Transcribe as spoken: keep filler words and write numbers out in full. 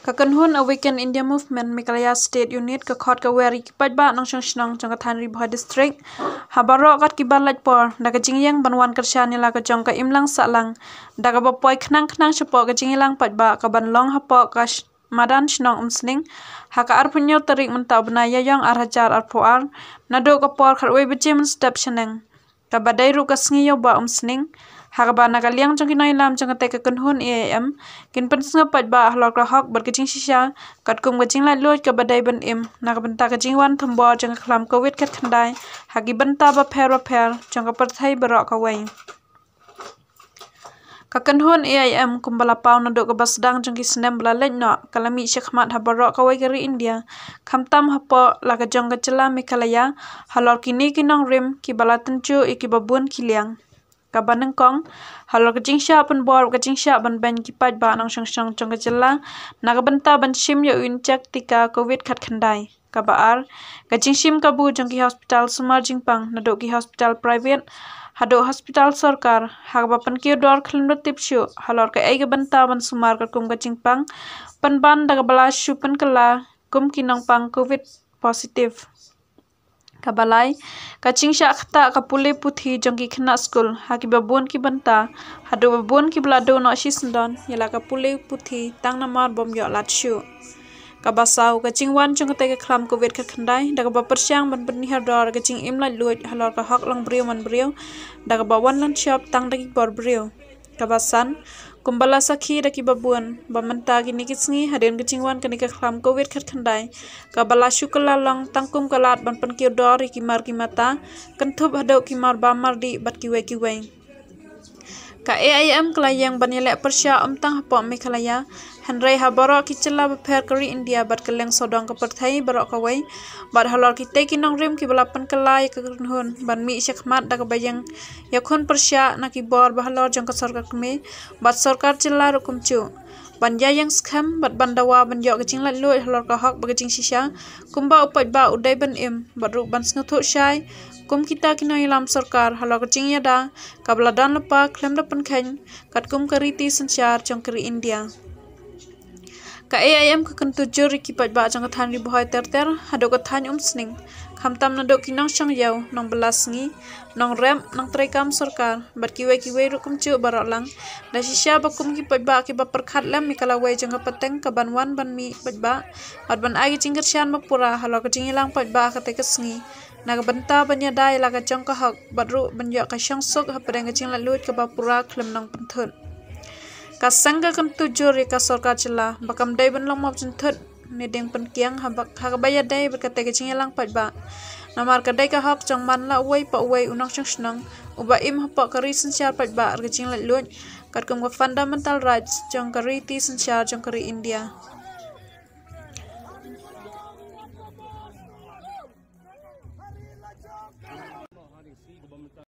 Ka kynhun Awaken India Movement Meghalaya State Unit ka khot kawei ïa ki paidbah nongshong shnong jong ka thaiñ Ri Bhoi District ha baroh katto katne por da ka jingïeng ban wan kyrshan ïa la ka jong ka imlang sahlang da kaba poi khnang khnang shapoh ka jingïalang paidbah kaban long hapoh ka madan shnong Umsning ha ka arphew hynñiew tarik mynta u bnai Ïaïong ar hajar arphew ar, naduh ka por khatwei baje mynstep shaneng, kaba dei ruh ka sngi ïa u Bah Umsning, ha kaba na ka liang jong ki nongïalam jong katei ka kynhun A I M kin pynsngew paidbah halor ka hok bad ka jingshisha katkum ka jinglaitluid kaba dei ban im na ka bynta ka jingwan thombor jong ka khlam Covid khatkhyndai ha ki bynta bapher bapher jong ka pyrthei baroh kawei. Ka kynhun A I M kumba la paw naduh kaba sdang jong ki snem ba la leit noh ka la mih shakhmat ha baroh kawei ka ri India, khamtam hapoh la ka jong ka jylla Meghalaya halor kine ki nongrim kiba la tynjuh ïa kiba bun ki liang. Kaba nyngkong, halor ka jingshah pynbor, ka jingshah ban beiñ ki paidbah nongshong shnong jong ka jylla na ka bynta ban shim ïa u injek tika Covid khatkhyndai. Kaba ar, ka jingshim kabu jong ki hospital sumar jingpang naduh ki hospital private haduh hospital sorkar, ha kaba pynkiew dor khlem da tip shuh halor kaei ka bynta ban sumar katkum ka jingpang pynban da kaba la shu pynkylla kum ki nongpang Covid positive. Kaba lai, ka jingshah ktah ka pule puthi jong ki khynnah skul ha kiba bun ki bynta, haduh ba bun kiba la duh noh shisyndon ïa la ka pule puthi tang namar bym ïoh lad shuh. Kaba saw, ka jingwan jong katei ka khlam Covid khatkhyndai da kaba pyrshang ban pynhiar dor ka jingim laitluid halor ka hok long briew man briew da kaba wan lynshop tang da ki bor briew. Kaba san, kumba la sakhi da kiba bun ba mynta kine ki sngi hadien ka jingwan kane ka khlam Covid khatkhyndai, kaba la shu kylla long tang kum ka lad ban pynkiew dor ïa ki mar ki mata, kynthup haduh ki mar bam mar dih bad kiwei kiwei. Ka A I M ka la ïeng ban ïaleh pyrshah ym tang hapoh Meghalaya, hynrei ha baroh ki jylla bapher ka ri India bad kylleng sawdong ka pyrthei baroh kawei, bad halor kitei ki nongrim kiba la pynkylla ïa ka kynhun ban mih shakhmat da kaba ïeng ïakhun pyrshah na ki bor ba halor jong ka sorkar kmie bad sorkar jylla ruh kumjuh ban ïaïeng skhem bad ban dawa ban ïoh ka jinglaitluid halor ka hok bad ka jingshisha, kumba u paidbah u dei ban im bad ruh ban sngewthuh shai kum kita ki nongïalam sorkar halor ka jingïada kaba la don lypa khlem da pynkheiñ katkum ka riti synshar jong ka ri India. Ka A I M ka kyntu jur ïa ki paidbah jong ka thaiñ Ri Bhoi ter ter haduh ka thaiñ Umsning, khamtam naduh ki nongshong ïew, nongbylla sngi, nongrep, nongtreikam sorkar bad kiwei kiwei ruh kumjuh baroh lang, da shisha ba kum ki paidbah kiba pyrkhat lem ïa ka lawei jong ka pateng kaban wan ban mih paidbah bad ban ai ka jingkyrshan bapura halor ka jingïalang paidbah ha katei ka sngi na ka bynta ban ïada ïa la ka jong ka hok bad ruh ban ïoh ka shongsuk hapdeng ka jinglaitluid kaba pura khlem nongpynthut. Ka seng ka kyntu jur ïa ka sorkar jylla ba kam dei ban long map jynthut ne dieng pynkiang ha kaba ïadei bad katei ka jingïalang paidbah, namar ka dei ka hok jong man la uwei pa uwei u nongshong shnong uba im hapoh ka ri synshar paidbah ka jinglaitluid katkum ka fundamental rights jong ka riti synshar jong ka ri India.